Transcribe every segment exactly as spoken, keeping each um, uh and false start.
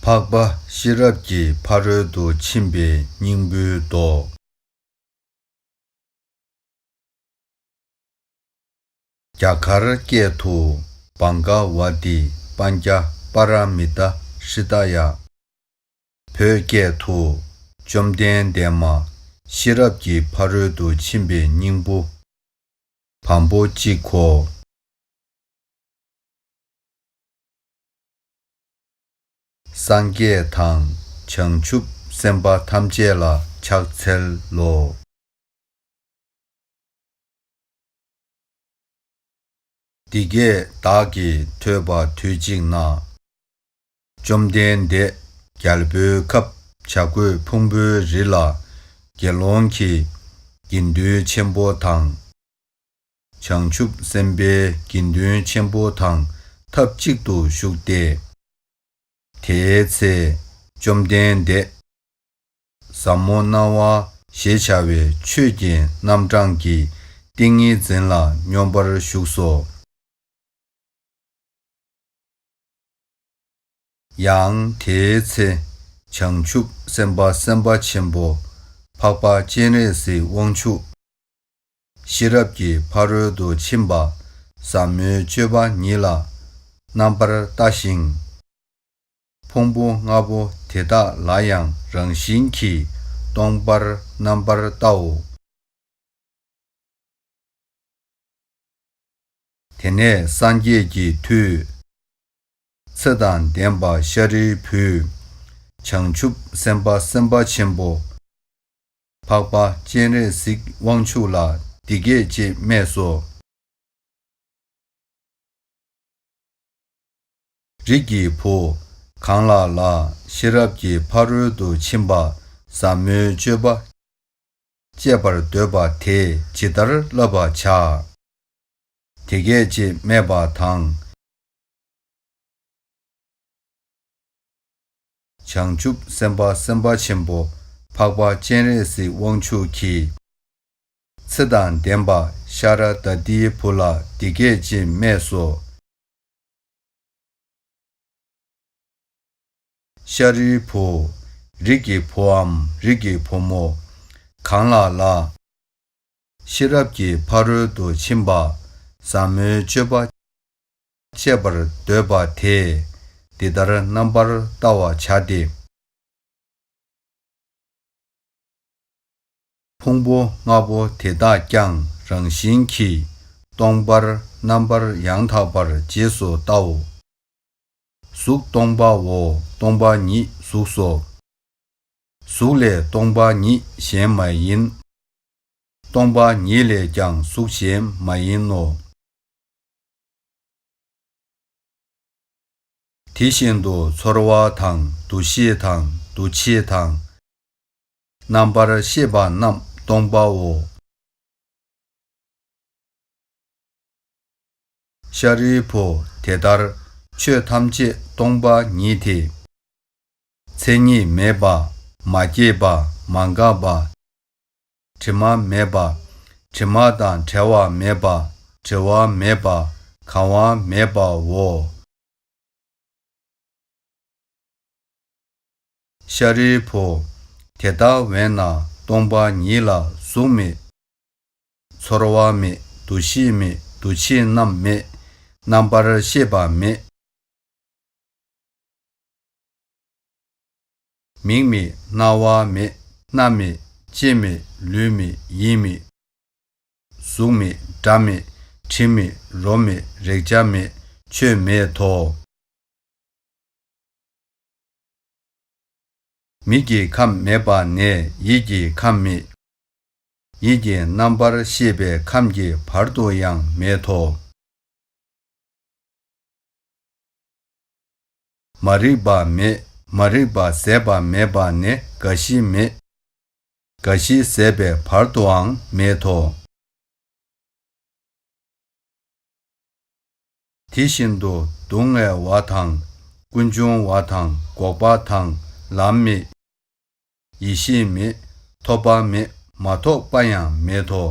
འཕགས་པ་ཤེས་རབ་ཀྱི་ཕ་རོལ་ཏུ་ཕྱིན་པའི་སྙིང་པོའི་མདོ། རྒྱ་གར་སྐད་དུ། བཾ་ག་བ་ཏི་པཉྩ་པཱ་ར་མི་ཏཱ་ཧྲི་ད་ཡ། བོད་སྐད་དུ། བཅོམ་ལྡན་འདས་མ་ཤེས་རབ་ཀྱི་ཕ་རོལ་ཏུ་ཕྱིན་པའི་སྙིང་པོ། བམ་པོ་གཅིག་གོ། སངས་རྒྱས་དང་བྱང་ཆུབ་སེམས་དཔའ་ཐམས་ཅད་ལ་ཕྱག་འཚལ་ལོ། འདི་སྐད་བདག་གིས་ཐོས་པ་དུས་གཅིག་ན། བཅོམ་ལྡན་འདས་རྒྱལ་པོའི་ཁབ་བྱ་རྒོད་ཕུང་པོའི་རི་ལ་དགེ་སློང་གི་དགེ་འདུན་ཆེན་པོ་དང་། བྱང་ཆུབ་སེམས་དཔའི་དགེ་འདུན་ཆེན་པོ་དང་ཐབས་གཅིག་ཏུ་བཞུགས་ཏེ། དེའི་ཚེ་བཅོམ་ལྡན་འདས་ཟབ་མོ་སྣང་བ་ཞེས་བྱ་བའི་ཆོས་ཀྱི་རྣམ་གྲངས་ཀྱི་ཏིང་ངེ་འཛིན་ལ་སྙོམས་པར་ཞུགས་སོ། ཡང་དེའི་ཚེ་བྱང་ཆུབ་སེམས་དཔའ་སེམས་དཔའ་ཆེན་པོ་འཕགས་པ་སྤྱན་རས་གཟིགས་དབང་ཕྱུག་ཤེས་རབ་ཀྱི་ཕ་རོལ་ཏུ་ཕྱིན་པ་ཟབ་མོའི་སྤྱོད་པ་ཉིད་ལ་རྣམ་པར་ལྟ་ཞིང་། ཕུང་པོ་ལྔ་པོ་དེ་དག་ལ་ཡང་རང་བཞིན་གྱིས་སྟོང་པར་རྣམ་པར་བལྟའོ། དེ་ནས་སངས་རྒྱས་ཀྱི་མཐུས། ཚེ་དང་ལྡན་པ་ཤཱ་རིའི་བུས། བྱང་ཆུབ་སེམས་དཔའ་སེམས་དཔའ་ཆེན་པོ། འཕགས་པ་སྤྱན་རས་གཟིགས་དབང་ཕྱུག་ལ་འདི་སྐད་ཅེས་སྨྲས་སོ། རིགས་ཀྱི་བུ། གང་ལ་ལ་ཤེས་རབ་ཀྱི་ཕ་རོལ་ཏུ་ཕྱིན་པ་ཟབ་མོའི་སྤྱོད་པ་སྤྱད་པར་འདོད་པ་དེས་ཇི་ལྟར་བསླབ་པར་བྱ། དེ་སྐད་ཅེས་སྨྲས་པ་དང་། བྱང་ཆུབ་སེམས་དཔའ་སེམས་དཔའ་ཆེན་པོ་འཕགས་པ་སྤྱན་རས་གཟིགས་དབང་ཕྱུག་གིས། ཚེ་དང་ལྡན་པ་ཤ་ར་དྭ་ཏིའི་བུ་ལ་འདི་སྐད་ཅེས་སྨྲས་སོ། ཤཱ་རིའི་བུ། རིགས་ཀྱི་བུའམ་རིགས་ཀྱི་བུ་མོ། གང་ལ་ལ། ཤེས་རབ་ཀྱི་ཕ་རོལ་ཏུ་ཕྱིན་པ་ཟབ་མོའི་སྤྱོད་པ་སྤྱད་པར་འདོད་པ་དེས་འདི་ལྟར་རྣམ་པར་བལྟ་བར་བྱ་སྟེ། ཕུང་པོ་ལྔ་པོ་དེ་དག་ཀྱང་རང་བཞིན་གྱིས་སྟོང་པར་རྣམ་པར་ཡང་དག་པར་རྗེས་སུ་བལྟའོ། གཟུགས་སྟོང་པའོ། སྟོང་པ་ཉིད་གཟུགས་སོ། གཟུགས་ལས་སྟོང་པ་ཉིད་གཞན་མ་ཡིན། སྟོང་པ་ཉིད་ལས་ཀྱང་གཟུགས་གཞན་མ་ཡིན་ནོ། དེ་བཞིན་དུ་ཚོར་བ་དང་། འདུ་ཤེས་དང་། འདུ་བྱེད་དང་། རྣམ་པར་ཤེས་པ་རྣམས་སྟོང་པའོ། ཤཱ་རིའི་བུ། དེ་ལྟར་ཆོས་ཐམས་ཅད་སྟོང་པ་ཉིད་དེ། མཚན་ཉིད་མེད་པ། མ་སྐྱེས་པ། མ་འགགས་པ། དྲི་མ་མེད་པ། དྲི་མ་དང་བྲལ་བ་མེད་པ། བྲི་བ་མེད་པ། གང་བ་མེད་པའོ། ཤཱ་རིའི་བུ། དེ་ལྟ་བས་ན་སྟོང་པ་ཉིད་ལ་གཟུགས་མེད། ཚོར་བ་མེད། འདུ་ཤེས་མེད། འདུ་བྱེད་རྣམས་མེད། རྣམ་པར་ཤེས་པ་མེད། མིག་མེད། རྣ་བ་མེད། སྣ་མེད། ལྕེ་མེད། ལུས་མེད། ཡིད་མེད། གཟུགས་མེད། སྒྲ་མེད། དྲི་མེད། རོ་མེད། རེག་བྱ་མེད། ཆོས་མེད་དོ། མིག་གི་ཁམས་མེད་པ་ནས་ཡིད་ཀྱི་ཁམས་མེད། ཡིད་ཀྱི་རྣམ་པར་ཤེས་པའི་ཁམས་ཀྱི་བར་དུ་ཡང་མེད་དོ། མ་རིག་པ་མེད། མ་རིག་པ་ཟད་པ་མེད་པ་ནས་རྒ་ཤི་མེད། རྒ་ཤི་ཟད་པའི་བར་དུའང་མེད་དོ། དེ་བཞིན་དུ་སྡུག་བསྔལ་བ་དང་། ཀུན་འབྱུང་བ་དང་། འགོག་པ་དང་། ལམ་མེད། ཡེ་ཤེས་མེད། ཐོབ་པ་མེད། མ་ཐོབ་པ་ཡང་མེད་དོ།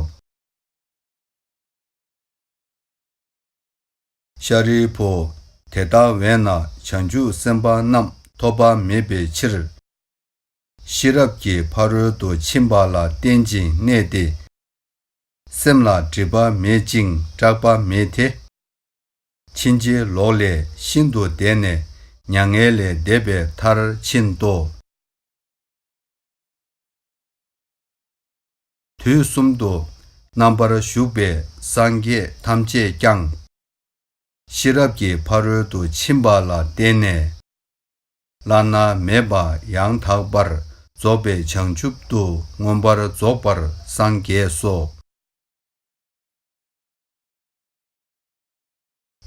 ཤཱ་རིའི་བུ། དེ་ལྟ་བས་ན་བྱང་ཆུབ་སེམས་དཔའ་རྣམས་ ཐོབ་པ་མེད་པའི་ཕྱིར། ཤེས་རབ་ཀྱི་ཕ་རོལ་ཏུ་ཕྱིན་པ་ལ་བརྟེན་ཅིང་གནས་ཏེ། སེམས་ལ་སྒྲིབ་པ་མེད་ཅིང་སྐྲག་པ་མེད་དེ། ཕྱིན་ཅི་ལོག་ལས་ཤིན་ཏུ་འདས་ནས་མྱ་ངན་ལས་འདས་པའི་མཐར་ཕྱིན་ཏོ། དུས་གསུམ་དུ་རྣམ་པར་བཞུགས་པའི་སངས་རྒྱས་ཐམས་ཅད་ཀྱང་། ཤེས་རབ་ཀྱི་ཕ་རོལ་ཏུ་ཕྱིན་པ་ལ་བརྟེན་ནས། བླ་ན་མེད་པ་ཡང་དག་པར་རྫོགས་པའི་བྱང་ཆུབ་ཏུ་མངོན་པར་རྫོགས་པར་སངས་རྒྱས་སོ།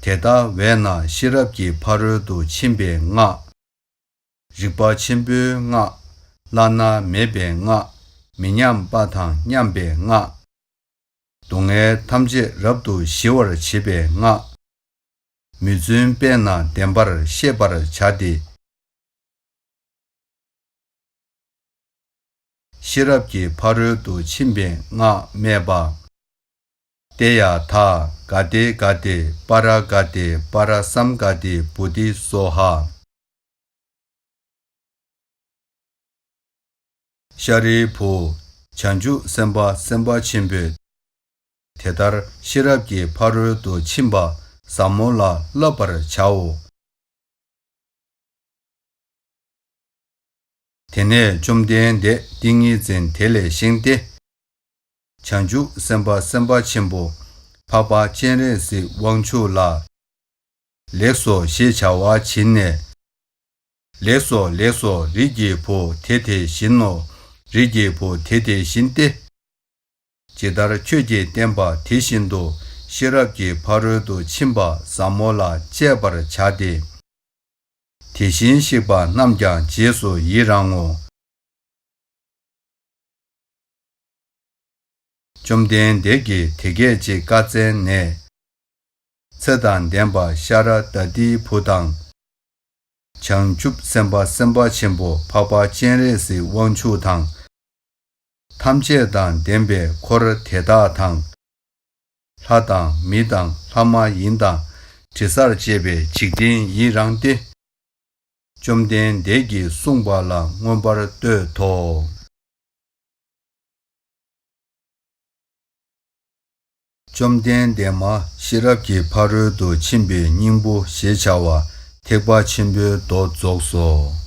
དེ་ལྟ་བས་ན་ཤེས་རབ་ཀྱི་ཕ་རོལ་ཏུ་ཕྱིན་པའི་སྔགས། རིག་པ་ཆེན་པོའི་སྔགས། བླ་ན་མེད་པའི་སྔགས། མི་མཉམ་པ་དང་མཉམ་པའི་སྔགས། སྡུག་བསྔལ་ཐམས་ཅད་རབ་ཏུ་ཞི་བར་བྱེད་པའི་སྔགས། མི་བརྫུན་པས་ན་བདེན་པར་ཤེས་པར་བྱ་སྟེ། ཤེས་རབ་ཀྱི་ཕ་རོལ་ཏུ་ཕྱིན་པའི་སྔགས་སྨྲས་པ། ཏདྱ་ཐཱ། ག་ཏེ་ག་ཏེ་པཱ་ར་ག་ཏེ་པཱ་ར་སཾ་ག་ཏེ་བོ་དྷི་སྭཱ་ཧཱ། ཤཱ་རིའི་བུ། བྱང་ཆུབ་སེམས་དཔའ་སེམས་དཔའ་ཆེན་པོས། དེ་ལྟར་ཤེས་རབ་ཀྱི་ཕ་རོལ་ཏུ་ཕྱིན་པ་ཟབ་མོ་ལ་བསླབ་པར་བྱའོ། དེ་ནས་བཅོམ་ལྡན་འདས་ཏིང་ངེ་འཛིན་དེ་ལས་བཞེངས་ཏེ། བྱང་ཆུབ་སེམས་དཔའ་སེམས་དཔའ་ཆེན་པོ་འཕགས་པ་སྤྱན་རས་གཟིགས་དབང་ཕྱུག་ལ། ལེགས་སོ་ཞེས་བྱ་བ་བྱིན་ནས། ལེགས་སོ་ལེགས་སོ། རིགས་ཀྱི་བུ་དེ་དེ་བཞིན་ནོ། རིགས་ཀྱི་བུ་དེ་དེ་བཞིན་ཏེ། ཇི་ལྟར་ཁྱོད་ཀྱིས་བསྟན་པ་དེ་བཞིན་དུ་ཤེས་རབ་ཀྱི་ཕ་རོལ་ཏུ་ཕྱིན་པ་ཟབ་མོ་ལ་སྤྱད་པར་བྱ་སྟེ། དེ་བཞིན་གཤེགས་པ་རྣམས་ཀྱང་རྗེས་སུ་ཡི་རང་ངོ་། བཅོམ་ལྡན་འདས་ཀྱིས་དེ་སྐད་ཅེས་བཀའ་སྩལ་ནས། ཚེ་དང་ལྡན་པ་ཤཱ་ར་དྭ་ཏིའི་བུ་དང་། བྱང་ཆུབ་སེམས་དཔའ་སེམས་དཔའ་ཆེན་པོ་འཕགས་པ་སྤྱན་རས་གཟིགས་དབང་ཕྱུག་དང་། ཐམས་ཅད་དང་ལྡན་པའི་འཁོར་དེ་དག་དང་། ལྷ་དང་མི་དང་ལྷ་མ་ཡིན་དང་དྲི་ཟར་བཅས་པའི་འཇིག་རྟེན་ཡི་རངས་ཏེ། བཅོམ་ལྡན་འདས་ཀྱིས་གསུངས་པ་ལ་མངོན་པར་བསྟོད་དོ། བཅོམ་ལྡན་འདས་མ་ཤེས་རབ་ཀྱི་ཕ་རོལ་ཏུ་ཕྱིན་པའི་སྙིང་པོ་ཞེས་བྱ་བ་ཐེག་པ་ཆེན་པོའི་མདོ་རྫོགས་སོ།